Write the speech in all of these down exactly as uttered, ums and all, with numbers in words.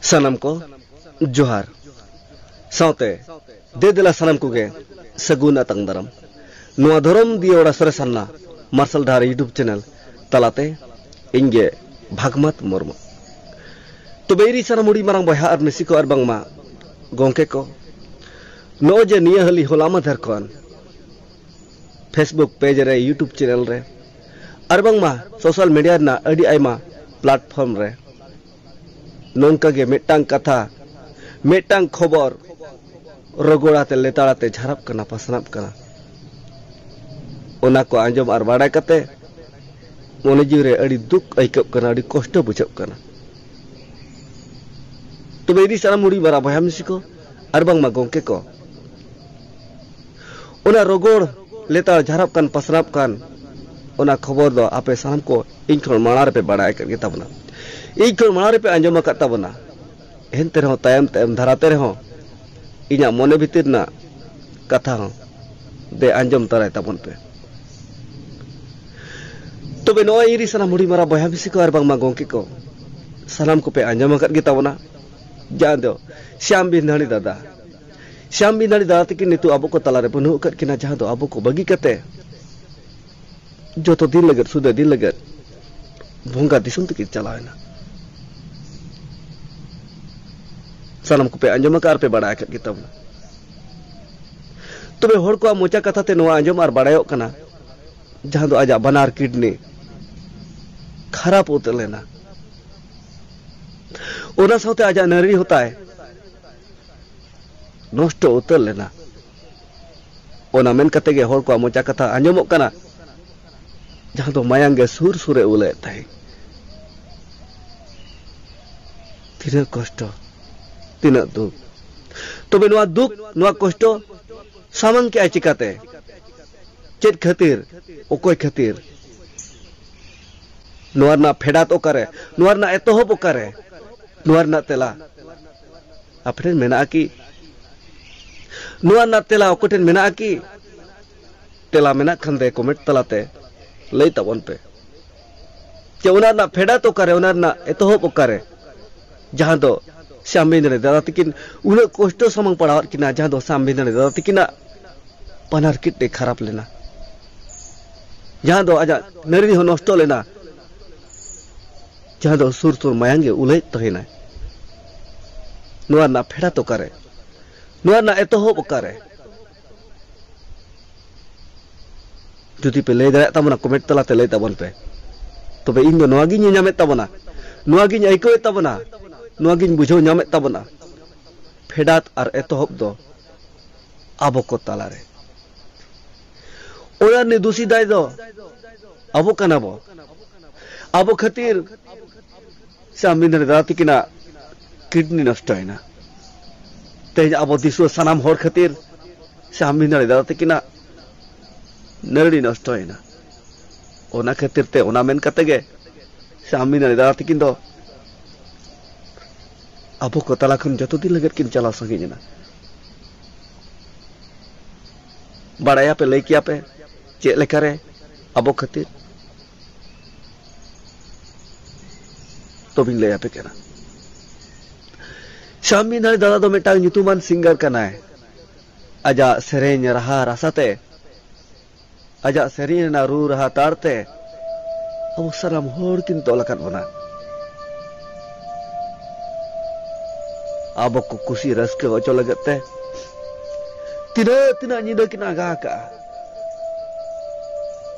ᱥᱟᱱᱟᱢ ᱠᱚ ᱡᱚᱦᱟᱨ, ᱥᱟᱶᱛᱮ ᱫᱮ ᱫᱮᱞᱟ ᱥᱟᱱᱟᱢ ᱠᱚᱜᱮ ᱥᱟᱹᱜᱩᱱ ᱟᱛᱟᱝ ᱫᱟᱨᱟᱢ᱾ ᱱᱚᱣᱟ ᱫᱷᱚᱨᱚᱢ ᱫᱤᱭᱮ ᱚᱲᱟᱜ ᱥᱚᱨᱮᱥ ᱟᱱᱱᱟ ᱢᱟᱨᱥᱟᱞ ᱰᱟᱦᱟᱨ YouTube ᱪᱮᱱᱮᱞ ᱛᱟᱞᱟᱛᱮ ᱤᱧ ᱜᱮ ᱵᱷᱟᱜᱽᱢᱟᱛ ᱢᱩᱨᱢᱩ᱾ ᱛᱚᱵᱮ ᱤᱧ ᱨᱤᱱ ᱥᱟᱱᱟᱢ ᱦᱩᱰᱤᱧ ᱢᱟᱨᱟᱝ ᱵᱚᱭᱦᱟ ᱟᱨ ᱢᱤᱥᱤ ᱠᱚ ᱟᱨ ᱵᱟᱝᱢᱟ ᱜᱚᱢᱠᱮ ᱠᱚ, ᱱᱚᱜᱼᱚᱭ ᱡᱮ ᱱᱤᱭᱟᱹ ᱦᱟᱹᱞᱤ ᱦᱚᱞᱟ ᱢᱟᱫᱷᱮᱨ ᱠᱷᱚᱱ Facebook ᱯᱮᱡᱽ ᱨᱮ, YouTube ᱪᱮᱱᱮᱞ ᱨᱮ, ᱟᱨ ᱵᱟᱝᱢᱟ ᱥᱳᱥᱟᱞ ᱢᱤᱰᱤᱭᱟ ᱨᱮᱱᱟᱜ ᱟᱹᱰᱤ ᱟᱭᱢᱟ ᱯᱞᱟᱴᱯᱷᱚᱨᱢ ᱨᱮ ᱱᱚᱝᱠᱟ ᱜᱮ ᱢᱤᱫᱴᱟᱝ ᱠᱟᱛᱷᱟ, ᱢᱤᱫᱴᱟᱝ ᱠᱷᱚᱵᱚᱨ ᱨᱚᱜᱚᱲᱟᱛᱮ, ᱞᱮᱛᱟᱲᱟᱛᱮ ᱡᱷᱟᱨᱟᱯ ᱠᱟᱱᱟ, ᱯᱟᱥᱱᱟᱯ ᱠᱟᱱᱟ᱾ ᱚᱱᱟ ᱠᱚ ᱟᱸᱡᱚᱢ ᱟᱨ ᱵᱟᱲᱟᱭ ᱠᱟᱛᱮ ᱢᱚᱱᱮ ᱡᱤᱣᱤ ᱨᱮ ᱟᱹᱰᱤ ᱫᱩᱠ ᱟᱹᱭᱠᱟᱹᱜ ᱠᱟᱱᱟ, ᱟᱹᱰᱤ ᱠᱚᱥᱴᱚ ᱵᱩᱡᱷᱟᱹᱜ ᱠᱟᱱᱟ᱾ ᱛᱚᱵᱮ ᱤᱧ ᱨᱤᱱ ᱥᱟᱱᱟᱢ ᱦᱩᱰᱤᱧ ᱢᱟᱨᱟᱝ ᱵᱚᱭᱦᱟ ᱢᱤᱥᱤ ᱠᱚ ᱟᱨ ᱵᱟᱝᱢᱟ ᱜᱚᱢᱠᱮ ᱠᱚ, ᱚᱱᱟ ᱨᱚᱜᱚᱲ, ᱞᱮᱛᱟᱲ, ᱡᱷᱟᱨᱟᱯ ᱠᱟᱱ, ᱯᱟᱥᱱᱟᱯ ᱠᱟᱱ ᱚᱱᱟ ᱠᱷᱚᱵᱚᱨ ᱫᱚ ᱟᱯᱮ ᱥᱟᱱᱟᱢ ᱠᱚ ᱤᱧ ᱠᱷᱚᱱ ᱢᱟᱲᱟᱝ ᱨᱮᱯᱮ ᱵᱟᱲᱟᱭ ᱟᱠᱟᱫ ᱜᱮᱛᱟ ᱵᱚᱱᱟ, ᱤᱧ ᱠᱷᱚᱱ ᱢᱟᱲᱟᱝ ᱨᱮᱯᱮ ᱟᱸᱡᱚᱢ ᱟᱠᱟᱫ ᱛᱟᱵᱚᱱᱟ᱾ ᱮᱱᱛᱮ ᱨᱮᱦᱚᱸ ᱛᱟᱭᱚᱢ ᱛᱟᱭᱚᱢ ᱫᱷᱟᱨᱟᱛᱮ ᱨᱮᱦᱚᱸ ᱤᱧᱟᱹᱜ ᱢᱚᱱᱮ ᱵᱷᱤᱛᱤᱨ ᱨᱮᱱᱟᱜ ᱠᱟᱛᱷᱟ ᱦᱚᱸ ᱫᱮ ᱟᱸᱡᱚᱢ ᱛᱟᱨᱟᱭ ᱛᱟᱵᱚᱱ ᱯᱮ᱾ ᱛᱚᱵᱮ ᱱᱚᱜᱼᱚᱭ ᱤᱧ ᱨᱤᱱ ᱥᱟᱱᱟᱢ ᱦᱩᱰᱤᱧ ᱢᱟᱨᱟᱝ ᱵᱚᱭᱦᱟ ᱢᱤᱥᱤ ᱠᱚ ᱟᱨ ᱵᱟᱝᱢᱟ ᱜᱚᱢᱠᱮ ᱠᱚ, ᱥᱟᱱᱟᱢ ᱠᱚᱯᱮ ᱟᱸᱡᱚᱢ ᱟᱠᱟᱫ ᱜᱮᱛᱟ ᱵᱚᱱᱟ, ᱡᱟᱦᱟᱸ ᱫᱚ ᱥᱭᱟᱢ ᱵᱤᱱᱫᱷᱟᱱᱤ ᱫᱟᱫᱟ, ᱥᱭᱟᱢ ᱵᱤᱱᱫᱷᱟᱱᱤ ᱫᱟᱫᱟ ᱛᱟᱹᱠᱤᱱ ᱱᱤᱛᱚᱜ ᱟᱵᱚ ᱠᱚ ᱛᱟᱞᱟᱨᱮ ᱵᱟᱹᱱᱩᱜ ᱟᱠᱟᱫ ᱠᱤᱱᱟ, ᱡᱟᱦᱟᱸ ᱫᱚ ᱟᱵᱚ ᱠᱚ ᱵᱟᱹᱜᱤ ᱠᱟᱛᱮ ᱡᱚᱛᱚ ᱫᱤᱱ ᱞᱟᱹᱜᱤᱫ, ᱥᱩᱫᱷᱟᱹ ᱫᱤᱱ ᱞᱟᱹᱜᱤᱫ ᱵᱚᱸᱜᱟ ᱫᱤᱥᱚᱢ ᱛᱮᱠᱤᱱ ᱪᱟᱞᱟᱣ ᱮᱱᱟ᱾ ᱥᱟᱱᱟᱢ ᱠᱚᱯᱮ ᱟᱸᱡᱚᱢ ᱟᱠᱟᱫ ᱟᱨ ᱯᱮ ᱵᱟᱲᱟᱭ ᱟᱠᱟᱫ ᱜᱮᱛᱟ ᱵᱚᱱᱟ᱾ ᱛᱚᱵᱮ ᱦᱚᱲ ᱠᱚᱣᱟᱜ ᱢᱚᱪᱟ ᱠᱟᱛᱷᱟ ᱛᱮ ᱱᱚᱣᱟ ᱟᱸᱡᱚᱢ ᱟᱨ ᱵᱟᱲᱟᱭᱚᱜ ᱠᱟᱱᱟ, ᱡᱟᱦᱟᱸ ᱫᱚ ᱟᱡᱟᱜ ᱵᱟᱱᱟᱨ ᱠᱤᱰᱱᱤ ᱠᱷᱟᱨᱟᱯ ᱩᱛᱟᱹᱨ ᱞᱮᱱᱟ, ᱚᱱᱟ ᱥᱟᱶᱛᱮ ᱟᱡᱟᱜ ᱱᱟᱹᱨᱤ ᱦᱚᱸᱛᱟᱭ ᱱᱚᱥᱴᱚ ᱩᱛᱟᱹᱨ ᱞᱮᱱᱟ᱾ ᱚᱱᱟ ᱢᱮᱱ ᱠᱟᱛᱮ ᱜᱮ ᱦᱚᱲ ᱠᱚᱣᱟᱜ ᱢᱚᱪᱟ ᱠᱟᱛᱷᱟ ᱟᱸᱡᱚᱢᱚᱜ ᱠᱟᱱᱟ, ᱡᱟᱦᱟᱸ ᱫᱚ ᱢᱟᱭᱟᱝ ᱜᱮ ᱥᱩᱨ ᱥᱩᱨᱮ ᱩᱞᱟᱹᱭᱮᱫ ᱛᱟᱦᱮᱸ᱾ ᱛᱤᱱᱟᱹᱜ ᱠᱚᱥᱴᱚ, ᱛᱤᱱᱟᱹᱜ ᱫᱩᱠ᱾ ᱛᱚᱵᱮ ᱱᱚᱣᱟ ᱫᱩᱠ, ᱱᱚᱣᱟ ᱠᱚᱥᱴᱚ ᱥᱟᱢᱟᱝ ᱠᱮᱜᱼᱟᱭ ᱪᱤᱠᱟᱛᱮ? ᱪᱮᱫ ᱠᱷᱟᱹᱛᱤᱨ? ᱚᱠᱚᱭ ᱠᱷᱟᱹᱛᱤᱨ? ᱱᱚᱣᱟ ᱨᱮᱱᱟᱜ ᱯᱷᱮᱰᱟᱛ ᱚᱠᱟᱨᱮ? ᱱᱚᱣᱟ ᱨᱮᱱᱟᱜ ᱮᱛᱚᱦᱚᱵ ᱚᱠᱟᱨᱮ? ᱱᱚᱣᱟ ᱨᱮᱱᱟᱜ ᱛᱮᱞᱟ ᱟᱯᱮ ᱴᱷᱮᱱ ᱢᱮᱱᱟᱜᱼᱟ ᱠᱤ? ᱱᱚᱣᱟ ᱨᱮᱱᱟᱜ ᱛᱮᱞᱟ ᱚᱠᱚᱭ ᱴᱷᱮᱱ ᱢᱮᱱᱟᱜᱼᱟ ᱠᱤ? ᱛᱮᱞᱟ ᱢᱮᱱᱟᱜ ᱠᱷᱟᱱ ᱫᱮ ᱠᱚᱢᱮᱱᱴ ᱛᱟᱞᱟᱛᱮ ᱞᱟᱹᱭ ᱛᱟᱵᱚᱱ ᱯᱮ, ᱡᱮ ᱚᱱᱟ ᱨᱮᱱᱟᱜ ᱯᱷᱮᱰᱟᱛ ᱚᱠᱟᱨᱮ, ᱚᱱᱟ ᱨᱮᱱᱟᱜ ᱮᱛᱚᱦᱚᱵ ᱚᱠᱟᱨᱮ? ᱡᱟᱦᱟᱸ ᱫᱚ ᱥᱟᱢᱵᱤᱫᱷᱟᱱᱤ ᱫᱟᱫᱟ ᱛᱟᱹᱠᱤᱱ ᱩᱱᱟᱹᱜ ᱠᱚᱥᱴᱚ ᱥᱟᱢᱟᱝ ᱯᱟᱲᱟᱣᱟᱫ ᱠᱤᱱᱟ, ᱡᱟᱦᱟᱸ ᱫᱚ ᱥᱟᱢᱵᱤᱫᱷᱟᱱᱤ ᱫᱟᱫᱟ ᱛᱟᱹᱠᱤᱱᱟᱜ ᱯᱟᱱᱟᱨ ᱠᱤᱰᱱᱤ ᱠᱷᱟᱨᱟᱯ ᱞᱮᱱᱟ, ᱡᱟᱦᱟᱸ ᱫᱚ ᱟᱡᱟᱜ ᱱᱟᱹᱲᱤ ᱦᱚᱸ ᱱᱚᱥᱴᱚ ᱞᱮᱱᱟ, ᱡᱟᱦᱟᱸ ᱫᱚ ᱥᱩᱨ ᱥᱩᱨ ᱢᱟᱭᱟᱝ ᱜᱮ ᱩᱞᱟᱹᱭᱮᱫ ᱛᱟᱦᱮᱱᱟᱭ᱾ ᱱᱚᱣᱟ ᱨᱮᱱᱟᱜ ᱯᱷᱮᱰᱟᱛ ᱚᱠᱟᱨᱮ? ᱱᱚᱣᱟ ᱨᱮᱱᱟᱜ ᱮᱛᱚᱦᱚᱵ ᱚᱠᱟᱨᱮ? ᱡᱩᱫᱤ ᱯᱮ ᱞᱟᱹᱭ ᱫᱟᱲᱮᱭᱟᱜ ᱛᱟᱵᱚᱱᱟ, ᱠᱚᱢᱮᱱᱴ ᱛᱟᱞᱟᱛᱮ ᱞᱟᱹᱭ ᱛᱟᱵᱚᱱ ᱯᱮ᱾ ᱛᱚᱵᱮ ᱤᱧ ᱫᱚ ᱱᱚᱣᱟ ᱜᱤᱧ ᱧᱮᱧᱟᱢᱮᱫ ᱛᱟᱵᱚᱱᱟ, ᱱᱚᱣᱟ ᱜᱤᱧ ᱟᱹᱭᱠᱟᱹᱣᱮᱫ ᱛᱟᱵᱚᱱᱟ, ᱱᱚᱣᱟ ᱜᱤᱧ ᱵᱩᱡᱷᱟᱹᱣ ᱧᱟᱢᱮᱫ ᱛᱟᱵᱚᱱᱟ᱾ ᱯᱷᱮᱰᱟᱛ ᱟᱨ ᱮᱛᱚᱦᱚᱵ ᱫᱚ ᱟᱵᱚ ᱠᱚ ᱛᱟᱞᱟᱨᱮ᱾ ᱚᱱᱟ ᱨᱤᱱᱤᱡ ᱫᱩᱥᱤ ᱫᱟᱭ ᱫᱚ ᱟᱵᱚ ᱠᱟᱱᱟ ᱵᱚ᱾ ᱟᱵᱚ ᱠᱷᱟᱹᱛᱤᱨ ᱥᱮ ᱟᱢᱤᱱ ᱫᱟᱫᱟ ᱛᱟᱹᱠᱤᱱᱟᱜ ᱠᱤᱰᱱᱤ ᱱᱚᱥᱴᱚᱭᱮᱱᱟ᱾ ᱛᱮᱦᱮᱧ ᱟᱵᱚ ᱫᱤᱥᱩᱣᱟᱹ ᱥᱟᱱᱟᱢ ᱦᱚᱲ ᱠᱷᱟᱹᱛᱤᱨ ᱥᱮ ᱟᱢᱤᱱ ᱫᱟᱫᱟ ᱛᱟᱹᱠᱤᱱᱟᱜ ᱱᱟᱹᱲᱤ ᱱᱚᱥᱴᱚᱭᱮᱱᱟ᱾ ᱚᱱᱟ ᱠᱷᱟᱹᱛᱤᱨ ᱛᱮ, ᱚᱱᱟ ᱢᱮᱱ ᱠᱟᱛᱮ ᱜᱮ ᱥᱮ ᱟᱢᱤᱱ ᱫᱟᱫᱟ ᱛᱟᱹᱠᱤᱱ ᱫᱚ ᱟᱵᱚ ᱠᱚ ᱛᱟᱞᱟ ᱠᱷᱚᱱ ᱡᱚᱛᱚ ᱫᱤᱱ ᱞᱟᱹᱜᱤᱫ ᱠᱤᱱ ᱪᱟᱞᱟᱣ ᱥᱟᱺᱜᱤᱧ ᱮᱱᱟ᱾ ᱵᱟᱲᱟᱭᱟᱯᱮ, ᱞᱟᱹᱭ ᱠᱮᱭᱟ ᱯᱮ ᱪᱮᱫ ᱞᱮᱠᱟᱨᱮ ᱟᱵᱚ ᱠᱷᱟᱹᱛᱤᱨ? ᱛᱚᱵᱮᱧ ᱞᱟᱹᱭ ᱟᱯᱮ ᱠᱟᱱᱟ᱾ ᱥᱟᱢᱤᱱ ᱫᱟᱫᱟ ᱫᱚ ᱢᱤᱫᱴᱟᱝ ᱧᱩᱛᱩᱢᱟᱱ ᱥᱤᱝᱜᱟᱨ ᱠᱟᱱᱟᱭ᱾ ᱟᱡᱟᱜ ᱥᱮᱨᱮᱧ ᱨᱟᱦᱟ ᱨᱟᱥᱟ ᱛᱮ, ᱟᱡᱟᱜ ᱥᱮᱨᱮᱧ ᱨᱮᱱᱟᱜ ᱨᱩ ᱨᱟᱦᱟ ᱛᱟᱲ ᱛᱮ ᱟᱵᱚ ᱥᱟᱱᱟᱢ ᱦᱚᱲ ᱠᱤᱱ ᱛᱚᱞ ᱟᱠᱟᱫ ᱵᱚᱱᱟ᱾ ᱟᱵᱚ ᱠᱚ ᱠᱩᱥᱤ ᱨᱟᱹᱥᱠᱟᱹ ᱦᱚᱪᱚ ᱞᱟᱹᱜᱤᱫ ᱛᱮ ᱛᱤᱱᱟᱹᱜ ᱛᱤᱱᱟᱹᱜ ᱧᱤᱫᱟᱹ ᱠᱤᱱ ᱟᱸᱜᱟ ᱟᱠᱟᱜᱼᱟ᱾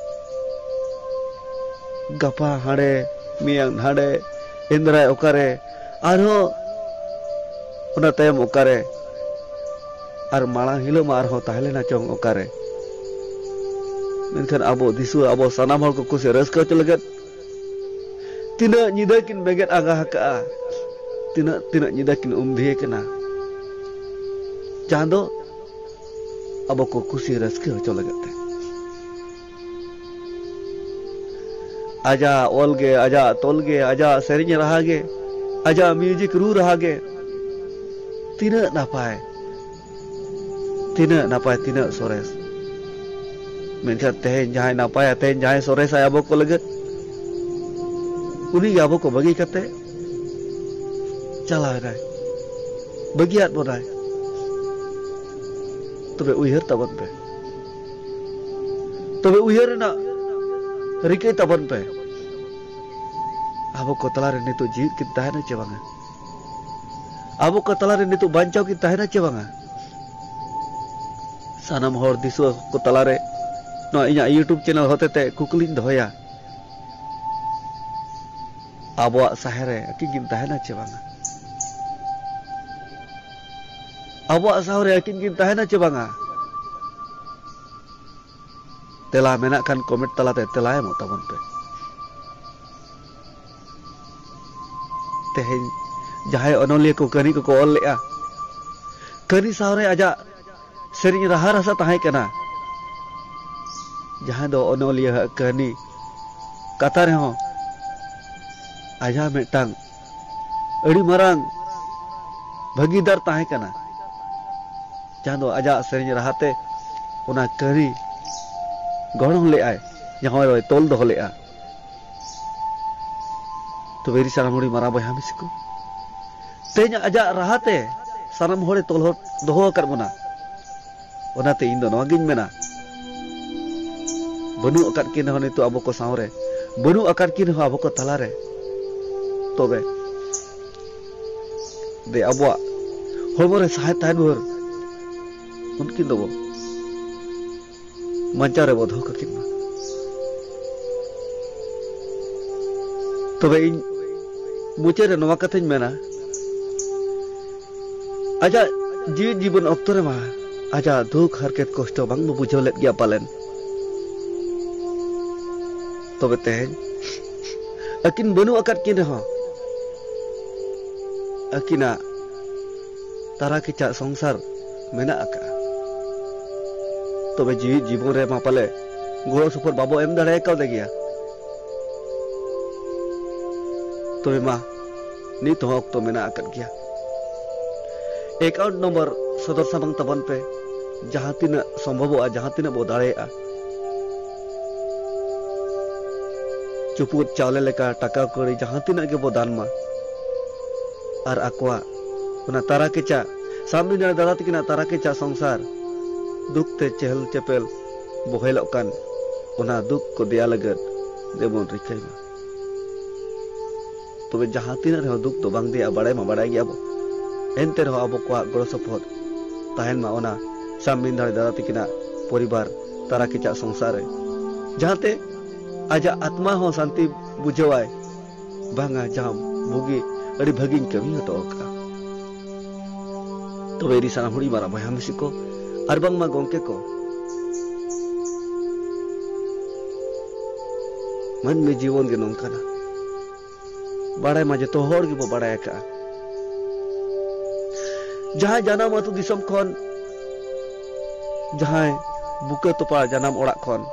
ᱜᱟᱯᱟ ᱦᱟᱸᱰᱮ, ᱢᱮᱭᱟᱝ ᱦᱟᱸᱰᱮ, ᱮᱱᱫᱨᱟᱭ ᱚᱠᱟᱨᱮ, ᱟᱨᱦᱚᱸ ᱚᱱᱟ ᱛᱟᱭᱚᱢ ᱚᱠᱟᱨᱮ, ᱟᱨ ᱢᱟᱲᱟᱝ ᱦᱤᱞᱳᱜ ᱢᱟ ᱟᱨᱦᱚᱸ ᱛᱟᱦᱮᱸ ᱞᱮᱱᱟ ᱪᱚᱝ ᱚᱠᱟᱨᱮ᱾ ᱢᱮᱱᱠᱷᱟᱱ ᱟᱵᱚ ᱫᱤᱥᱩᱣᱟᱹ, ᱟᱵᱚ ᱥᱟᱱᱟᱢ ᱦᱚᱲ ᱠᱚ ᱠᱩᱥᱤ ᱨᱟᱹᱥᱠᱟᱹ ᱦᱚᱪᱚ ᱞᱟᱹᱜᱤᱫ ᱛᱤᱱᱟᱹᱜ ᱧᱤᱫᱟᱹ ᱠᱤᱱ ᱵᱮᱸᱜᱮᱫ ᱟᱸᱜᱟ ᱟᱠᱟᱜᱼᱟ, ᱛᱤᱱᱟᱹᱜ ᱛᱤᱱᱟᱹᱜ ᱧᱤᱫᱟᱹ ᱠᱤᱱ ᱩᱢᱫᱷᱤᱭᱟᱹ ᱠᱟᱱᱟ, ᱡᱟᱦᱟᱸ ᱫᱚ ᱟᱵᱚ ᱠᱚ ᱠᱩᱥᱤ ᱨᱟᱹᱥᱠᱟᱹ ᱦᱚᱪᱚ ᱞᱟᱹᱜᱤᱫ ᱛᱮ᱾ ᱟᱡᱟᱜ ᱚᱞ ᱜᱮ, ᱟᱡᱟᱜ ᱛᱚᱞ ᱜᱮ, ᱟᱡᱟᱜ ᱥᱮᱨᱮᱧ ᱨᱟᱦᱟ ᱜᱮ, ᱟᱡᱟᱜ ᱢᱤᱭᱩᱡᱤᱠ ᱨᱩ ᱨᱟᱦᱟ ᱜᱮ ᱛᱤᱱᱟᱹᱜ ᱱᱟᱯᱟᱭ, ᱛᱤᱱᱟᱹᱜ ᱱᱟᱯᱟᱭ, ᱛᱤᱱᱟᱹᱜ ᱥᱚᱨᱮᱥ᱾ ᱢᱮᱱᱠᱷᱟᱱ ᱛᱮᱦᱮᱧ ᱡᱟᱦᱟᱸᱭ ᱱᱟᱯᱟᱭᱟ, ᱛᱮᱦᱮᱧ ᱡᱟᱦᱟᱸᱭ ᱥᱚᱨᱮᱥᱟᱭ ᱟᱵᱚ ᱠᱚ ᱞᱟᱹᱜᱤᱫ, ᱩᱱᱤ ᱜᱮ ᱟᱵᱚ ᱠᱚ ᱵᱟᱹᱜᱤ ᱠᱟᱛᱮ ᱪᱟᱞᱟᱣ ᱮᱱᱟᱭ, ᱵᱟᱹᱜᱤᱭᱟᱫ ᱵᱚᱱᱟᱭ᱾ ᱛᱚᱵᱮ ᱩᱭᱦᱟᱹᱨ ᱛᱟᱵᱚᱱ ᱯᱮ, ᱛᱚᱵᱮ ᱩᱭᱦᱟᱹᱨ ᱨᱮᱱᱟᱜ ᱨᱤᱠᱟᱹᱭ ᱛᱟᱵᱚᱱ ᱯᱮ, ᱟᱵᱚ ᱠᱚ ᱛᱟᱞᱟᱨᱮ ᱱᱤᱛᱚᱜ ᱡᱤᱣᱤᱫ ᱠᱤᱱ ᱛᱟᱦᱮᱱᱟ ᱪᱮ ᱵᱟᱝᱟ? ᱟᱵᱚ ᱠᱚ ᱛᱟᱞᱟᱨᱮ ᱱᱤᱛᱚᱜ ᱵᱟᱧᱪᱟᱣ ᱠᱤᱱ ᱛᱟᱦᱮᱱᱟ ᱪᱮ ᱵᱟᱝᱟ? ᱥᱟᱱᱟᱢ ᱦᱚᱲ ᱫᱤᱥᱩᱣᱟᱹ ᱠᱚ ᱛᱟᱞᱟᱨᱮ ᱱᱚᱣᱟ ᱤᱧᱟᱹᱜ YouTube ᱪᱮᱱᱮᱞ ᱦᱚᱛᱮᱛᱮ ᱠᱩᱠᱞᱤᱧ ᱫᱚᱦᱚᱭᱟ, ᱟᱵᱚᱣᱟᱜ ᱥᱟᱦᱮ ᱨᱮ ᱟᱹᱠᱤᱱ ᱠᱤᱱ ᱛᱟᱦᱮᱱᱟ ᱪᱮ ᱵᱟᱝᱟ? ᱟᱵᱚᱣᱟᱜ ᱥᱟᱶ ᱨᱮ ᱟᱹᱠᱤᱱ ᱠᱤᱱ ᱛᱟᱦᱮᱱᱟ ᱪᱮ ᱵᱟᱝᱟ? ᱛᱮᱞᱟ ᱢᱮᱱᱟᱜ ᱠᱷᱟᱱ ᱠᱚᱢᱮᱱᱴ ᱛᱟᱞᱟᱛᱮ ᱛᱮᱞᱟ ᱮᱢᱚᱜ ᱛᱟᱵᱚᱱ ᱯᱮ᱾ ᱛᱮᱦᱮᱧ ᱡᱟᱦᱟᱸᱭ ᱚᱱᱚᱞᱤᱭᱟᱹ ᱠᱚ ᱠᱟᱹᱦᱱᱤ ᱠᱚᱠᱚ ᱚᱞ ᱞᱮᱜᱼᱟ, ᱠᱟᱹᱦᱱᱤ ᱥᱟᱶᱨᱮ ᱟᱡᱟᱜ ᱥᱮᱨᱮᱧ ᱨᱟᱦᱟ ᱨᱟᱥᱟ ᱛᱟᱦᱮᱸ ᱠᱟᱱᱟ, ᱡᱟᱦᱟᱸ ᱫᱚ ᱚᱱᱚᱞᱤᱭᱟᱹ ᱟᱜ ᱠᱟᱹᱦᱱᱤ ᱠᱟᱛᱷᱟ ᱨᱮᱦᱚᱸ ᱟᱡᱟᱜ ᱢᱤᱫᱴᱟᱝ ᱟᱹᱰᱤ ᱢᱟᱨᱟᱝ ᱵᱷᱟᱹᱜᱤᱫᱟᱨ ᱛᱟᱦᱮᱸ ᱠᱟᱱᱟ, ᱡᱟᱦᱟᱸ ᱫᱚ ᱟᱡᱟᱜ ᱥᱮᱨᱮᱧ ᱨᱟᱦᱟᱛᱮ ᱚᱱᱟ ᱠᱟᱹᱦᱱᱤ ᱜᱚᱲᱦᱚᱱ ᱞᱮᱫᱼᱟᱭ, ᱡᱟᱦᱟᱸ ᱫᱚᱭ ᱛᱚᱞ ᱫᱚᱦᱚ ᱞᱮᱫᱼᱟ᱾ ᱛᱚᱵᱮ ᱨᱤ ᱥᱟᱱᱟᱢ ᱦᱚᱲᱤᱧ ᱢᱟᱨᱟᱝ ᱵᱚᱭᱦᱟ ᱢᱤᱥᱤ ᱠᱚ, ᱛᱮᱦᱮᱧ ᱟᱡᱟᱜ ᱨᱟᱦᱟᱛᱮ ᱥᱟᱱᱟᱢ ᱦᱚᱲᱮ ᱛᱚᱞ ᱫᱚᱦᱚ ᱟᱠᱟᱫ ᱵᱚᱱᱟ᱾ ᱚᱱᱟᱛᱮ ᱤᱧ ᱫᱚ ᱱᱚᱣᱟᱜᱤᱧ ᱢᱮᱱᱟ, ᱵᱟᱹᱱᱩᱜ ᱟᱠᱟᱫ ᱠᱤᱱ ᱨᱮᱦᱚᱸ ᱱᱤᱛᱚᱜ ᱟᱵᱚ ᱠᱚ ᱥᱟᱶᱨᱮ, ᱵᱟᱹᱱᱩᱜ ᱟᱠᱟᱫ ᱠᱤᱱ ᱨᱮᱦᱚᱸ ᱟᱵᱚ ᱠᱚ ᱛᱟᱞᱟᱨᱮ, ᱛᱚᱵᱮ ᱫᱮ ᱟᱵᱚᱣᱟᱜ ᱦᱚᱲᱢᱚ ᱨᱮ ᱥᱟᱦᱮᱫ ᱛᱟᱦᱮᱱ ᱵᱷᱳᱨ ᱩᱱᱠᱤᱱ ᱫᱚᱵᱚ ᱵᱟᱧᱪᱟᱣ ᱨᱮᱵᱚ ᱫᱚᱦᱚ ᱠᱟᱹᱠᱤᱱ ᱢᱟ᱾ ᱛᱚᱵᱮ ᱤᱧ ᱢᱩᱪᱟᱹᱫ ᱨᱮ ᱱᱚᱣᱟ ᱠᱟᱛᱷᱟᱧ ᱢᱮᱱᱟ, ᱟᱡᱟᱜ ᱡᱤᱣᱤ ᱡᱤᱵᱚᱱ ᱚᱠᱛᱚ ᱨᱮᱢᱟ ᱟᱡᱟᱜ ᱫᱩᱠ ᱦᱟᱨᱠᱮᱛ ᱠᱚᱥᱴᱚ ᱵᱟᱝ ᱵᱚ ᱵᱩᱡᱷᱟᱹᱣ ᱞᱮᱫ ᱜᱮᱭᱟ ᱯᱟᱞᱮᱱ᱾ ᱛᱚᱵᱮ ᱛᱮᱦᱮᱧ ᱟᱹᱠᱤᱱ ᱵᱟᱹᱱᱩᱜ ᱟᱠᱟᱫ ᱠᱤᱱ ᱨᱮᱦᱚᱸ ᱟᱹᱠᱤᱱᱟᱜ ᱛᱟᱨᱟ ᱠᱮᱪᱟᱜ ᱥᱚᱝᱥᱟᱨ ᱢᱮᱱᱟᱜ ᱟᱠᱟᱫᱼᱟ᱾ ᱛᱚᱵᱮ ᱡᱤᱣᱤ ᱡᱤᱵᱚᱱ ᱨᱮ ᱢᱟ ᱯᱟᱞᱮ ᱜᱚᱲᱚ ᱥᱚᱯᱚᱦᱚᱫ ᱵᱟᱵᱚ ᱮᱢ ᱫᱟᱲᱮ ᱠᱟᱣᱫᱮ ᱜᱮᱭᱟ᱾ ᱛᱚᱵᱮ ᱢᱟ, ᱱᱤᱛ ᱦᱚᱸ ᱚᱠᱛᱚ ᱢᱮᱱᱟᱜ ᱟᱠᱟᱫ ᱜᱮᱭᱟ᱾ ᱮᱠᱟᱣᱩᱱᱴ ᱱᱚᱢᱵᱚᱨ ᱥᱚᱫᱚᱨ ᱥᱟᱢᱟᱝ ᱛᱟᱵᱚᱱ ᱯᱮ, ᱡᱟᱦᱟᱸ ᱛᱤᱱᱟᱹᱜ ᱥᱚᱢᱵᱷᱚᱵᱚᱜᱼᱟ, ᱡᱟᱦᱟᱸ ᱛᱤᱱᱟᱹᱜ ᱵᱚ ᱫᱟᱲᱮᱭᱟᱜᱼᱟ᱾ ᱪᱩᱯᱩᱫ ᱪᱟᱣᱞᱮ ᱞᱮᱠᱟ ᱴᱟᱠᱟ ᱠᱟᱹᱣᱰᱤ ᱡᱟᱦᱟᱸ ᱛᱤᱱᱟᱹᱜ ᱜᱮᱵᱚ ᱫᱟᱱ ᱢᱟ, ᱟᱨ ᱟᱠᱚᱣᱟᱜ ᱚᱱᱟ ᱛᱟᱨᱟ ᱠᱮᱪᱟᱜ, ᱥᱟᱢᱤᱱᱟᱲ ᱫᱟᱫᱟ ᱛᱟᱹᱠᱤᱱᱟᱜ ᱛᱟᱨᱟ ᱠᱮᱪᱟᱜ ᱥᱚᱝᱥᱟᱨ ᱫᱩᱠ ᱛᱮ ᱪᱮᱦᱮᱞ ᱪᱮᱯᱮᱞ ᱵᱚᱦᱮᱞᱚᱜ ᱠᱟᱱ, ᱚᱱᱟ ᱫᱩᱠ ᱠᱚ ᱫᱮᱭᱟ ᱞᱟᱹᱜᱤᱫ ᱫᱮᱵᱚᱱ ᱨᱤᱠᱟᱹᱭ ᱢᱟ᱾ ᱛᱚᱵᱮ ᱡᱟᱦᱟᱸ ᱛᱤᱱᱟᱹᱜ ᱨᱮᱦᱚᱸ ᱫᱩᱠ ᱫᱚ ᱵᱟᱝ ᱫᱮᱭᱟᱜᱼᱟ, ᱵᱟᱲᱟᱭ ᱢᱟ ᱵᱟᱲᱟᱭ ᱜᱮᱭᱟ ᱵᱚ᱾ ᱮᱱᱛᱮ ᱨᱮᱦᱚᱸ ᱟᱵᱚ ᱠᱚᱣᱟᱜ ᱜᱚᱲᱚ ᱥᱚᱯᱚᱦᱚᱫ ᱛᱟᱦᱮᱱ ᱢᱟ ᱚᱱᱟ ᱥᱟᱢᱤᱱᱟᱲ ᱫᱟᱫᱟ ᱛᱟᱹᱠᱤᱱᱟᱜ ᱯᱚᱨᱤᱵᱟᱨ ᱛᱟᱨᱟ ᱠᱮᱪᱟᱜ ᱥᱚᱝᱥᱟᱨ ᱨᱮ, ᱡᱟᱦᱟᱸᱛᱮ ᱟᱡᱟᱜ ᱟᱛᱢᱟ ᱦᱚᱸ ᱥᱟᱱᱛᱤ ᱵᱩᱡᱷᱟᱹᱣᱟᱭ, ᱵᱟᱝᱟ ᱡᱟᱦᱟᱸ ᱵᱩᱜᱤ ᱟᱹᱰᱤ ᱵᱷᱟᱹᱜᱤᱧ ᱠᱟᱹᱢᱤ ᱦᱚᱴᱚ ᱟᱠᱟᱫᱼᱟ᱾ ᱛᱚᱵᱮ ᱤᱧ ᱥᱟᱱᱟᱢ ᱦᱩᱰᱤᱧ ᱢᱟᱨᱟᱝ ᱵᱚᱭᱦᱟ ᱢᱤᱥᱤ ᱠᱚ ᱟᱨ ᱵᱟᱝᱢᱟ ᱜᱚᱢᱠᱮ ᱠᱚ, ᱢᱟᱹᱱᱢᱤ ᱡᱤᱵᱚᱱ ᱜᱮ ᱱᱚᱝᱠᱟᱱᱟ᱾ ᱵᱟᱲᱟᱭ ᱢᱟ ᱡᱚᱛᱚ ᱦᱚᱲ ᱜᱮᱵᱚ ᱵᱟᱲᱟᱭ ᱟᱠᱟᱫᱼᱟ, ᱡᱟᱦᱟᱸᱭ ᱡᱟᱱᱟᱢ ᱟᱹᱛᱩ ᱫᱤᱥᱚᱢ ᱠᱷᱚᱱ, ᱡᱟᱦᱟᱸᱭ ᱵᱩᱠᱟᱹ ᱛᱚᱯᱟ ᱡᱟᱱᱟᱢ ᱚᱲᱟᱜ ᱠᱷᱚᱱ,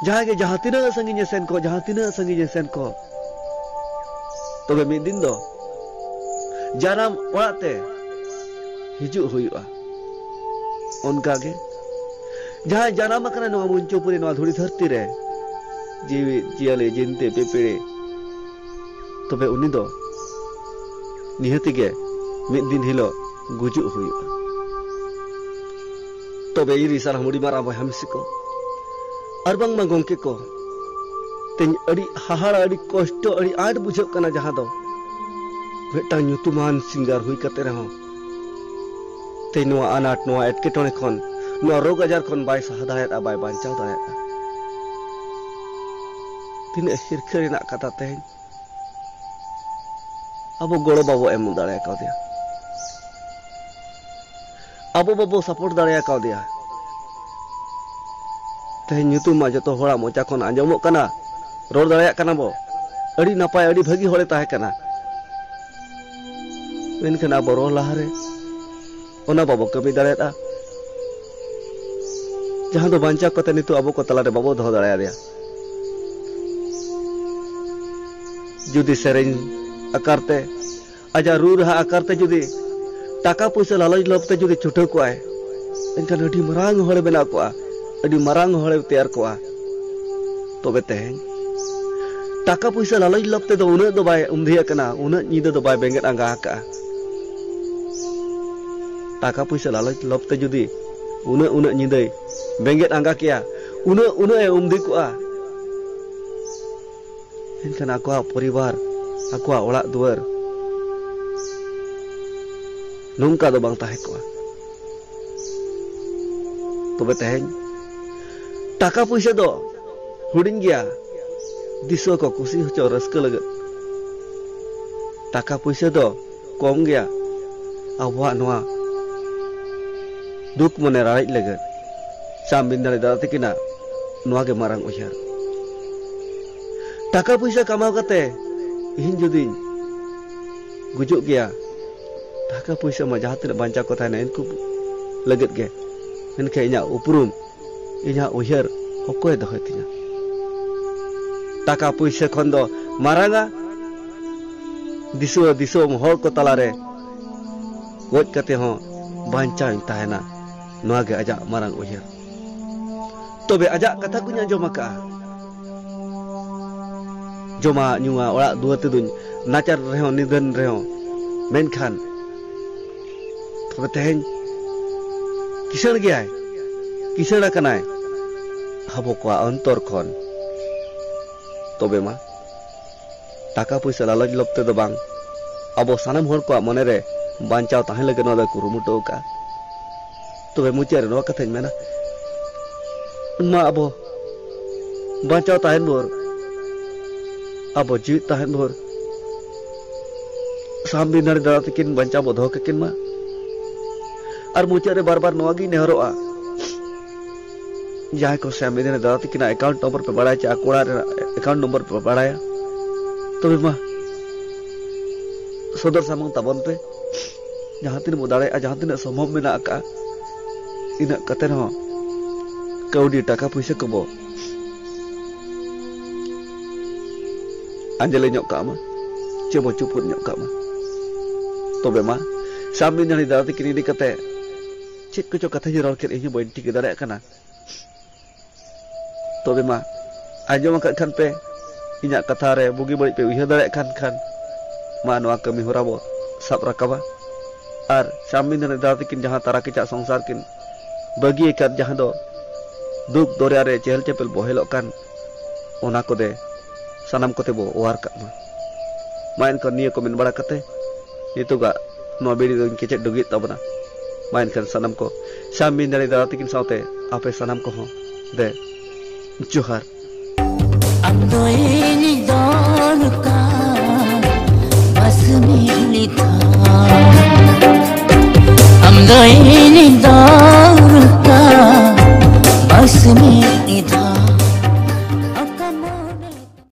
ᱡᱟᱦᱟᱸᱭ ᱜᱮ ᱡᱟᱦᱟᱸ ᱛᱤᱱᱟᱹᱜ ᱥᱟᱺᱜᱤᱧ ᱮ ᱥᱮᱱ ᱠᱚ, ᱡᱟᱦᱟᱸ ᱛᱤᱱᱟᱹᱜ ᱥᱟᱺᱜᱤᱧ ᱮ ᱥᱮᱱ ᱠᱚ, ᱛᱚᱵᱮ ᱢᱤᱫ ᱫᱤᱱ ᱫᱚ ᱡᱟᱱᱟᱢ ᱚᱲᱟᱜ ᱛᱮ ᱦᱤᱡᱩᱜ ᱦᱩᱭᱩᱜᱼᱟ᱾ ᱚᱱᱠᱟᱜᱮ ᱡᱟᱦᱟᱸᱭ ᱡᱟᱱᱟᱢ ᱟᱠᱟᱱᱟ ᱱᱚᱣᱟ ᱢᱚᱧᱪᱚᱯᱩᱨᱤ, ᱱᱚᱣᱟ ᱫᱷᱩᱲᱤ ᱫᱷᱟᱹᱨᱛᱤ ᱨᱮ, ᱡᱤᱣᱤ ᱡᱤᱭᱟᱹᱞᱤ ᱡᱤᱱᱛᱤ ᱯᱤᱯᱤᱲᱤ, ᱛᱚᱵᱮ ᱩᱱᱤ ᱫᱚ ᱱᱤᱦᱟᱹᱛᱤ ᱜᱮ ᱢᱤᱫ ᱫᱤᱱ ᱦᱤᱞᱳᱜ ᱜᱩᱡᱩᱜ ᱦᱩᱭᱩᱜᱼᱟ᱾ ᱛᱚᱵᱮ ᱤᱧ ᱨᱤᱥᱟᱞ ᱦᱟᱢᱩᱰᱤ ᱢᱟᱨᱟᱝ ᱵᱚᱭᱦᱟ ᱢᱤᱥᱤ ᱠᱚ ᱟᱨ ᱵᱟᱝᱢᱟ ᱜᱚᱢᱠᱮ ᱠᱚ, ᱛᱮᱦᱮᱧ ᱟᱹᱰᱤ ᱦᱟᱦᱟᱲᱟ, ᱟᱹᱰᱤ ᱠᱚᱥᱴᱚ, ᱟᱹᱰᱤ ᱟᱸᱴ ᱵᱩᱡᱷᱟᱹᱜ ᱠᱟᱱᱟ, ᱡᱟᱦᱟᱸ ᱫᱚ ᱢᱤᱫᱴᱟᱝ ᱧᱩᱛᱩᱢᱟᱱ ᱥᱤᱝᱜᱟᱨ ᱦᱩᱭ ᱠᱟᱛᱮ ᱨᱮᱦᱚᱸ ᱛᱮᱦᱮᱧ ᱱᱚᱣᱟ ᱟᱱᱟᱴ, ᱱᱚᱣᱟ ᱮᱴᱠᱮᱴᱚᱬᱮ ᱠᱷᱚᱱ, ᱱᱚᱣᱟ ᱨᱳᱜᱽ ᱟᱡᱟᱨ ᱠᱷᱚᱱ ᱵᱟᱭ ᱥᱟᱦᱟ ᱫᱟᱲᱮᱭᱟᱜᱼᱟ, ᱵᱟᱭ ᱵᱟᱧᱪᱟᱣ ᱫᱟᱲᱮᱭᱟᱜᱼᱟ᱾ ᱛᱤᱱᱟᱹᱜ ᱦᱤᱨᱠᱷᱟᱹ ᱨᱮᱱᱟᱜ ᱠᱟᱛᱷᱟ ᱛᱮᱦᱮᱧ ᱟᱵᱚ ᱜᱚᱲᱚ ᱵᱟᱵᱚ ᱮᱢ ᱫᱟᱲᱮ ᱠᱟᱣᱫᱮᱭᱟ, ᱟᱵᱚ ᱵᱟᱵᱚ ᱥᱟᱯᱳᱨᱴ ᱫᱟᱲᱮ ᱠᱟᱣᱫᱮᱭᱟ᱾ ᱛᱮᱦᱮᱧ ᱧᱩᱛᱩᱢ ᱢᱟ ᱡᱚᱛᱚ ᱦᱚᱲᱟᱜ ᱢᱚᱪᱟ ᱠᱷᱚᱱ ᱟᱸᱡᱚᱢᱚᱜ ᱠᱟᱱᱟ, ᱨᱚᱲ ᱫᱟᱲᱮᱭᱟᱜ ᱠᱟᱱᱟ ᱵᱚ, ᱟᱹᱰᱤ ᱱᱟᱯᱟᱭ, ᱟᱹᱰᱤ ᱵᱷᱟᱹᱜᱤ ᱦᱚᱲᱮ ᱛᱟᱦᱮᱸ ᱠᱟᱱᱟ᱾ ᱢᱮᱱᱠᱷᱟᱱ ᱟᱵᱚ ᱨᱚᱲ ᱞᱟᱦᱟᱨᱮ ᱚᱱᱟ ᱵᱟᱵᱚ ᱠᱟᱹᱢᱤ ᱫᱟᱲᱮᱭᱟᱫᱼᱟ, ᱡᱟᱦᱟᱸ ᱫᱚ ᱵᱟᱧᱪᱟᱣ ᱠᱟᱛᱮ ᱱᱤᱛᱚᱜ ᱟᱵᱚ ᱠᱚ ᱛᱟᱞᱟᱨᱮ ᱵᱟᱵᱚ ᱫᱚᱦᱚ ᱫᱟᱲᱮᱭᱟᱫᱮᱭᱟ᱾ ᱡᱩᱫᱤ ᱥᱮᱨᱮᱧ ᱟᱠᱟᱨ ᱛᱮ, ᱟᱡᱟᱜ ᱨᱩ ᱨᱟᱦᱟ ᱟᱠᱟᱨ ᱛᱮ ᱡᱩᱫᱤ ᱴᱟᱠᱟ ᱯᱩᱭᱥᱟᱹ ᱞᱟᱞᱚᱪ ᱞᱳᱵᱷ ᱛᱮ ᱡᱩᱫᱤ ᱪᱷᱩᱴᱟᱹᱣ ᱠᱚᱜᱼᱟᱭ, ᱮᱱᱠᱷᱟᱱ ᱟᱹᱰᱤ ᱢᱟᱨᱟᱝ ᱦᱚᱲᱮ ᱵᱮᱱᱟᱣ ᱠᱚᱜᱼᱟ, ᱟᱹᱰᱤ ᱢᱟᱨᱟᱝ ᱦᱚᱲᱮ ᱛᱮᱭᱟᱨ ᱠᱚᱜᱼᱟ᱾ ᱛᱚᱵᱮ ᱛᱮᱦᱮᱧ ᱴᱟᱠᱟ ᱯᱩᱭᱥᱟᱹ ᱞᱟᱞᱚᱪ ᱞᱚᱵ ᱛᱮᱫᱚ ᱩᱱᱟᱹᱜ ᱫᱚ ᱵᱟᱭ ᱩᱢᱫᱷᱤ ᱟᱠᱟᱱᱟ, ᱩᱱᱟᱹᱜ ᱧᱤᱫᱟᱹ ᱫᱚ ᱵᱟᱭ ᱵᱮᱸᱜᱮᱫ ᱟᱸᱜᱟ ᱟᱠᱟᱜᱼᱟ᱾ ᱴᱟᱠᱟ ᱯᱩᱭᱥᱟᱹ ᱞᱟᱞᱚᱪ ᱞᱚᱵ ᱛᱮ ᱡᱩᱫᱤ ᱩᱱᱟᱹᱜ, ᱩᱱᱟᱹᱜ ᱧᱤᱫᱟᱹᱭ ᱵᱮᱸᱜᱮᱫ ᱟᱸᱜᱟ ᱠᱮᱭᱟ, ᱩᱱᱟᱹᱜ, ᱩᱱᱟᱹᱜ ᱮ ᱩᱢᱫᱷᱤ ᱠᱚᱜᱼᱟ, ᱮᱱᱠᱷᱟᱱ ᱟᱠᱚᱣᱟᱜ ᱯᱚᱨᱤᱵᱟᱨ, ᱟᱠᱚᱣᱟᱜ ᱚᱲᱟᱜ ᱫᱩᱣᱟᱹᱨ ᱱᱚᱝᱠᱟ ᱫᱚ ᱵᱟᱝ ᱛᱟᱦᱮᱸ ᱠᱚᱜᱼᱟ᱾ ᱛᱚᱵᱮ ᱛᱮᱦᱮᱧ ᱴᱟᱠᱟ ᱯᱩᱭᱥᱟᱹ ᱫᱚ ᱦᱩᱰᱤᱧ ᱜᱮᱭᱟ, ᱫᱤᱥᱩᱣᱟᱹ ᱠᱚ ᱠᱩᱥᱤ ᱦᱚᱪᱚ ᱨᱟᱹᱥᱠᱟᱹ ᱞᱟᱹᱜᱤᱫ᱾ ᱴᱟᱠᱟ ᱯᱩᱭᱥᱟᱹ ᱫᱚ ᱠᱚᱢ ᱜᱮᱭᱟ ᱟᱵᱚᱣᱟᱜ ᱱᱚᱣᱟ ᱫᱩᱠ ᱢᱚᱱᱮ ᱨᱟᱲᱮᱡ ᱞᱟᱹᱜᱤᱫ᱾ ᱥᱟᱢ ᱵᱤᱱ ᱫᱟᱲᱮ ᱫᱟᱫᱟ ᱛᱟᱹᱠᱤᱱᱟᱜ ᱱᱚᱣᱟ ᱜᱮ ᱢᱟᱨᱟᱝ ᱩᱭᱦᱟᱹᱨ᱾ ᱴᱟᱠᱟ ᱯᱩᱭᱥᱟᱹ ᱠᱟᱢᱟᱣ ᱠᱟᱛᱮ ᱤᱧ ᱡᱩᱫᱤᱧ ᱜᱩᱡᱩᱜ ᱜᱮᱭᱟ, ᱴᱟᱠᱟ ᱯᱩᱭᱥᱟᱹ ᱢᱟ ᱡᱟᱦᱟᱸ ᱛᱤᱱᱟᱹᱜ ᱵᱟᱧᱪᱟᱣ ᱠᱚ ᱛᱟᱦᱮᱱᱟ ᱩᱱᱠᱩ ᱞᱟᱹᱜᱤᱫ ᱜᱮ, ᱢᱮᱱᱠᱷᱟᱱ ᱤᱧᱟᱹᱜ ᱩᱯᱨᱩᱢ, ᱤᱧᱟᱹᱜ ᱩᱭᱦᱟᱹᱨ ᱚᱠᱚᱭ ᱫᱚᱦᱚᱭ ᱛᱤᱧᱟ? ᱴᱟᱠᱟ ᱯᱩᱭᱥᱟᱹ ᱠᱷᱚᱱ ᱫᱚ ᱢᱟᱨᱟᱝᱟ ᱫᱤᱥᱩᱣᱟᱹ ᱫᱤᱥᱚᱢ ᱦᱚᱲ ᱠᱚ ᱛᱟᱞᱟᱨᱮ ᱜᱚᱡ ᱠᱟᱛᱮ ᱦᱚᱸ ᱵᱟᱧᱪᱟᱣ ᱤᱧ ᱛᱟᱦᱮᱱᱟ, ᱱᱚᱣᱟ ᱜᱮ ᱟᱡᱟᱜ ᱢᱟᱨᱟᱝ ᱩᱭᱦᱟᱹᱨ᱾ ᱛᱚᱵᱮ ᱟᱡᱟᱜ ᱠᱟᱛᱷᱟ ᱠᱚᱧ ᱟᱸᱡᱚᱢ ᱟᱠᱟᱜᱼᱟ, ᱡᱚᱢᱟᱜ ᱧᱩᱣᱟᱜ ᱚᱲᱟᱜ ᱫᱩᱣᱟᱹᱨ ᱛᱮᱫᱚᱧ ᱱᱟᱪᱟᱨ ᱨᱮᱦᱚᱸ ᱱᱤᱫᱷᱟᱹᱱ ᱨᱮᱦᱚᱸ, ᱢᱮᱱᱠᱷᱟᱱ ᱛᱚᱵᱮ ᱛᱮᱦᱮᱧ ᱠᱤᱥᱟᱹᱬ ᱜᱮᱭᱟᱭ, ᱠᱤᱥᱟᱹᱬ ᱟᱠᱟᱱᱟᱭ ᱟᱵᱚ ᱠᱚᱣᱟᱜ ᱚᱱᱛᱚᱨ ᱠᱷᱚᱱ᱾ ᱛᱚᱵᱮ ᱢᱟ, ᱴᱟᱠᱟ ᱯᱩᱭᱥᱟᱹ ᱞᱟᱞᱚᱪ ᱞᱚᱵ ᱛᱮᱫᱚ ᱵᱟᱝ, ᱟᱵᱚ ᱥᱟᱱᱟᱢ ᱦᱚᱲ ᱠᱚᱣᱟᱜ ᱢᱚᱱᱮᱨᱮ ᱵᱟᱧᱪᱟᱣ ᱛᱟᱦᱮᱸ ᱞᱟᱹᱜᱤᱫ ᱱᱚᱣᱟ ᱫᱚᱭ ᱠᱩᱨᱩᱢᱩᱴᱩ ᱟᱠᱟᱫᱼᱟ᱾ ᱛᱚᱵᱮ ᱢᱩᱪᱟᱹᱫ ᱨᱮ ᱱᱚᱣᱟ ᱠᱟᱛᱷᱟᱧ ᱢᱮᱱᱟ, ᱢᱟ ᱟᱵᱚ ᱵᱟᱧᱪᱟᱣ ᱛᱟᱦᱮᱱ ᱵᱷᱳᱨ, ᱟᱵᱚ ᱡᱤᱣᱤᱫ ᱛᱟᱦᱮᱱ ᱵᱷᱳᱨ ᱥᱟᱢ ᱵᱤᱱᱟᱨᱤ ᱫᱟᱫᱟ ᱛᱟᱹᱠᱤᱱ ᱵᱟᱧᱪᱟᱣ ᱵᱚ ᱫᱚᱦᱚ ᱠᱟᱹᱠᱤᱱ ᱢᱟ᱾ ᱟᱨ ᱢᱩᱪᱟᱹᱫ ᱨᱮ ᱵᱟᱨ ᱵᱟᱨ ᱱᱚᱣᱟ ᱜᱤᱧ ᱱᱮᱦᱚᱨᱚᱜᱼᱟ, ᱡᱟᱦᱟᱸᱭ ᱠᱚ ᱥᱟᱢ ᱵᱤᱱᱟᱨᱤ ᱫᱟᱫᱟ ᱛᱟᱹᱠᱤᱱᱟᱜ ᱮᱠᱟᱣᱩᱱᱴ ᱱᱚᱢᱵᱚᱨ ᱯᱮ ᱵᱟᱲᱟᱭᱟ ᱪᱮ ᱟᱠᱚ ᱚᱲᱟᱜ ᱨᱮᱱᱟᱜ ᱮᱠᱟᱣᱩᱱᱴ ᱱᱚᱢᱵᱚᱨ ᱯᱮ ᱵᱟᱲᱟᱭᱟ, ᱛᱚᱵᱮ ᱢᱟ ᱥᱚᱫᱚᱨ ᱥᱟᱢᱟᱝ ᱛᱟᱵᱚᱱ ᱯᱮ᱾ ᱡᱟᱦᱟᱸ ᱛᱤᱱᱟᱹᱜ ᱵᱚ ᱫᱟᱲᱮᱭᱟᱜᱼᱟ, ᱡᱟᱦᱟᱸ ᱛᱤᱱᱟᱹᱜ ᱥᱚᱢᱵᱷᱚᱵ ᱢᱮᱱᱟᱜ ᱟᱠᱟᱫᱼᱟ, ᱤᱱᱟᱹᱜ ᱠᱟᱛᱮ ᱨᱮᱦᱚᱸ ᱠᱟᱹᱣᱰᱤ ᱴᱟᱠᱟ ᱯᱩᱭᱥᱟᱹ ᱠᱚᱵᱚ ᱟᱸᱡᱽᱞᱮ ᱧᱚᱜ ᱠᱟᱜ ᱢᱟ, ᱪᱮ ᱵᱚ ᱪᱩᱯᱩᱫ ᱧᱚᱜ ᱠᱟᱜ ᱢᱟ᱾ ᱛᱚᱵᱮ ᱢᱟ, ᱥᱟᱢ ᱵᱤᱱ ᱫᱟᱫᱟ ᱛᱟᱹᱠᱤᱱ ᱤᱫᱤ ᱠᱟᱛᱮ ᱪᱮᱫ ᱠᱚᱪᱚ ᱠᱟᱛᱷᱟᱧ ᱨᱚᱲ ᱠᱮᱫ, ᱤᱧ ᱦᱚᱸ ᱵᱟᱹᱧ ᱴᱷᱤᱠᱟᱹ ᱫᱟᱲᱮᱭᱟᱜ ᱠᱟᱱᱟ᱾ ᱛᱚᱵᱮ ᱢᱟ, ᱟᱸᱡᱚᱢ ᱟᱠᱟᱫ ᱠᱷᱟᱱ ᱯᱮ, ᱤᱧᱟᱹᱜ ᱠᱟᱛᱷᱟ ᱨᱮ ᱵᱩᱜᱤ ᱵᱟᱹᱲᱤᱡ ᱯᱮ ᱩᱭᱦᱟᱹᱨ ᱫᱟᱲᱮᱭᱟᱜ ᱠᱷᱟᱱ ᱠᱷᱟᱱ ᱢᱟ ᱱᱚᱣᱟ ᱠᱟᱹᱢᱤ ᱦᱚᱨᱟ ᱵᱚ ᱥᱟᱵ ᱨᱟᱠᱟᱵᱟ᱾ ᱟᱨ ᱪᱟᱢᱤᱱᱫᱟᱹᱱᱤ ᱫᱟᱫᱟ ᱛᱟᱹᱠᱤᱱ ᱡᱟᱦᱟᱸ ᱛᱟᱨᱟ ᱠᱮᱪᱟᱜ ᱥᱚᱝᱥᱟᱨ ᱠᱤᱱ ᱵᱟᱹᱜᱤ ᱟᱠᱟᱫ, ᱡᱟᱦᱟᱸ ᱫᱚ ᱫᱩᱠ ᱫᱚᱨᱭᱟ ᱨᱮ ᱪᱮᱦᱮᱞ ᱪᱮᱯᱮᱞ ᱵᱚᱦᱮᱞᱚᱜ ᱠᱟᱱ, ᱚᱱᱟ ᱠᱚᱫᱮ ᱥᱟᱱᱟᱢ ᱠᱚᱛᱮ ᱵᱚ ᱚᱣᱟᱨ ᱠᱟᱜ ᱢᱟ᱾ ᱢᱟ ᱮᱱᱠᱷᱟᱱ ᱱᱤᱭᱟᱹ ᱠᱚ ᱢᱮᱱ ᱵᱟᱲᱟ ᱠᱟᱛᱮ ᱱᱤᱛᱚᱜᱟᱜ ᱱᱚᱣᱟ ᱵᱤᱰᱤᱭᱳ ᱫᱚᱧ ᱠᱮᱪᱮᱫ ᱰᱩᱜᱤᱭᱮᱫ ᱛᱟᱵᱚᱱᱟ᱾ ᱢᱟ ᱮᱱᱠᱷᱟᱱ ᱥᱟᱱᱟᱢ ᱠᱚ ᱪᱟᱢᱤᱱᱫᱟᱹᱱᱤ ᱫᱟᱫᱟ ᱛᱟᱹᱠᱤᱱ ᱥᱟᱶᱛᱮ ᱟᱯᱮ ᱥᱟᱱᱟᱢ ᱠᱚᱦᱚᱸ ᱫᱮ ᱡᱚᱦᱟᱨ᱾ ᱟᱢ ᱫᱚ ᱤᱧᱤᱡ ᱫᱚᱨᱠᱟᱨ, ᱵᱟᱥ ᱢᱤᱫ ᱫᱷᱟᱣ᱾ ᱟᱢ ᱫᱚ ᱤᱧᱤᱡ ᱫᱚᱨᱠᱟᱨ, ᱵᱟᱥ ᱢᱤᱫ